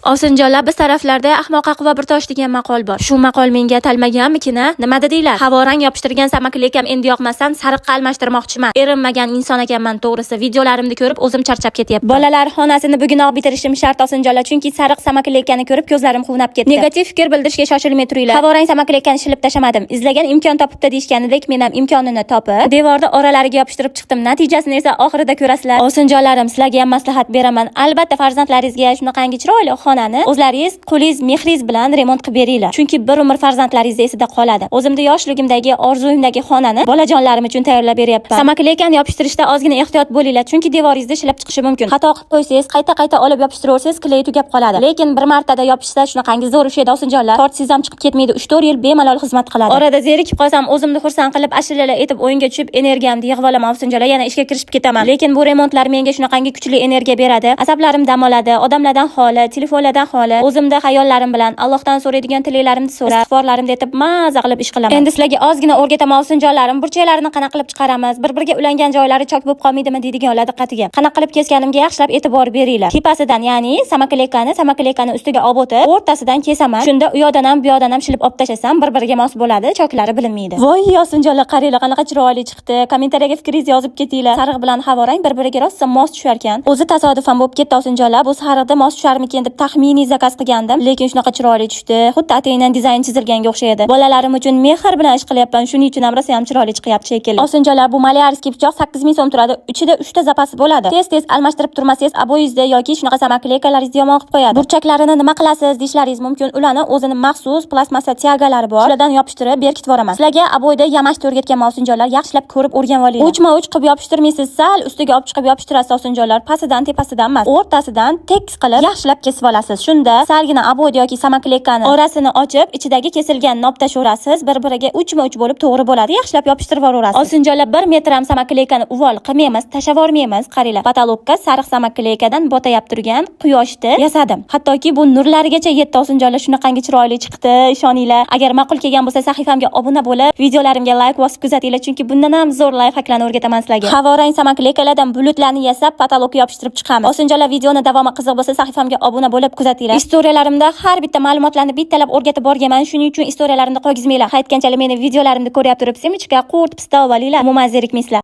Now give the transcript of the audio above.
Osinjonlar, biz taraflarda "Ahmoqqa quva bir tosh" degan maqol bor. Shu maqol menga atalmaganmikin, a? Nima dedinglar? Havorang yopishtirgan самоклейка m endi yoqmasdan sariqqa almashtirmoqchiman. Erinmagan inson ekanman, to'g'risi. Videolarimni ko'rib o'zim charchab ketyapman. Bolalar xonasini bugunoq bitirishim shart, osinjonlar, chunki sariq самоклейка ni ko'rib ko'zlarim quvnab ketdi. Negativ fikr bildirishga shoshilmay turinglar. Havorang самоклейка ni shilib tashlamadim. Izlagan imkon topibdi deyishganidek, men ham imkonini topib, devorda oralariga yopishtirib chiqdim. Natijasini esa oxirida ko'rasizlar. Osinjonlarim, sizlarga ham maslahat beraman. Albatta farzandlaringizga shunaqangi chiroyli xonani o'zlaringiz qo'lingiz, mehringiz bilan remont qilib beringlar. Chunki bir umr farzandlaringiz esida qoladi. O'zimni yoshligimdagi orzuyimdagi xonani bolajonlarim uchun tayyorlab beryapman. Самоклейка ni yopishtirishda ozgina ehtiyot bo'linglar, chunki devoringizda shilib chiqishi mumkin. Xato qilib qo'ysangiz, qayta-qayta olib yopishtiraverasangiz, клей tugab qoladi. Lekin bir martada yopishsa, shunaqangi zo'r ushlaydi, osinjonlar. Tortsangiz ham chiqib ketmaydi. 3-4 yil bemalol xizmat qiladi. Orada zerikib qolsam, o'zimni xursand qilib, ashulalar aytib o'yinga tushib, energiyamni yig'ib olaman, osinjonlar, yana ishga kirishib ketaman. Lekin bu remontlar menga shunaqangi kuchli energiya beradi. Asablarim dam oladi, odamlardan xoli, telefonlardan xoli, o'zimda xayollarim bilan Allohdan so'raydigan tilaklarimni so'rab, istig'forlarimni aytib, maza qilib ish qilaman. Endi sizlarga ozgina o'rgataman, osinjonlarim, burchaklarini qanaqa qilib chiqaramiz, bir-biriga ulangan joylari chok bo'lib qolmaydimi deydiganlar diqqatiga. Qanaqa qilib kesganimga yaxshilab e'tibor beringlar. Tepasidan, ya'ni самоклейка ni самоклейка ni ustiga olib o'tib, o'rtasidan kesaman. Shunda u yoqdan ham, bu yoqdan ham shilib olib tashlasam, bir-biriga mos bo'ladi, choklari bilinmaydi. Voy, osinjonlar, qaranglar, qanaqa chiroyli chiqdi. Kommentariyaga fikringizni yozib ketinglar. Sariq bilan havorang bir-biriga rosa mos tushar ekan. O'zi tasodifan bo'lib ketdi, osinjonlar. Bu sariqda mos tusharmikin deb taxminiy заказ qilgandim, lekin shunaqa chiroyli tushdi. Xuddi ataydan dizayn chizilganga o'xshaydi. Bolalarim uchun mehr bilan ish qilyapman, shuning uchun ham rosa ham chiroyli chiqyapti shekilli. Osinjonlar, bu малярский pichoq 8000 so'm turadi. Ichida 3 ta zapasi bo'ladi. Tez-tez almashtirib turmasangiz, обой ingizda yoki shunaqa самоклейка laringizni yomon qilib qo'yadi. Burchaklarini nima qilasiz deyishlaringiz mumkin. Ularni o'zini maxsus plastmassa тяга lari bor. Shulardan yopishtirib berkitib yuboraman. Sizlarga обой da yamashni o'rgatganman, osinjonlar, yaxshilab ko'rib o'rganib olinglar. Uchma uch qilib yopishtirmaysiz, sal ustiga olib chiqib yopishtirasiz, osinjonlar. Pastidan, tepasidan emas, o'rtasidan tekis qilib yaxshilab kesib olasiz. Shunda salgina обой yoki самоклейка ni orasini ochib, ichidagi kesilgan noptashaverasiz, bir-biriga uchma-uch bo'lib to'g'ri bo'ladi. Yaxshilab yopishtirib yuboraverasiz. Osinjonlar, 1 metr ham самоклейка ni uvol qilmaymiz, tashlab yubormaymiz. Qaranglar, потолок ka sariq самоклейка dan botayap turgan quyoshni yasadim. Hattoki bu nurlarigacha yetdi, osinjonlar, shunaqangi chiroyli chiqdi, ishoninglar. Agar ma'qul kelgan bo'lsa, sahifamga obuna bo'lib, videolarimga layk bosib kuzatinglar, chunki bundan ham zo'r лайфхак larni o'rgataman sizlarga. Havorang самоклейка lardan bulutlarni yasab, потолок ka yopishtirib chiqamiz. Osinjonlar, videoni davomi qiziq bo'lsa, sahifamga obuna bo'lib kuzatinglar. Istoriyalarimda har bitta ma'lumotlarni bittalab o'rgatib borganman, shuning uchun istoriyalarimni qolgizmanglar. Qaytganchalik meni videolarimni ko'ryapti turib, семечка, qurt, pista olinglar. Umuman zerikmaysizlar.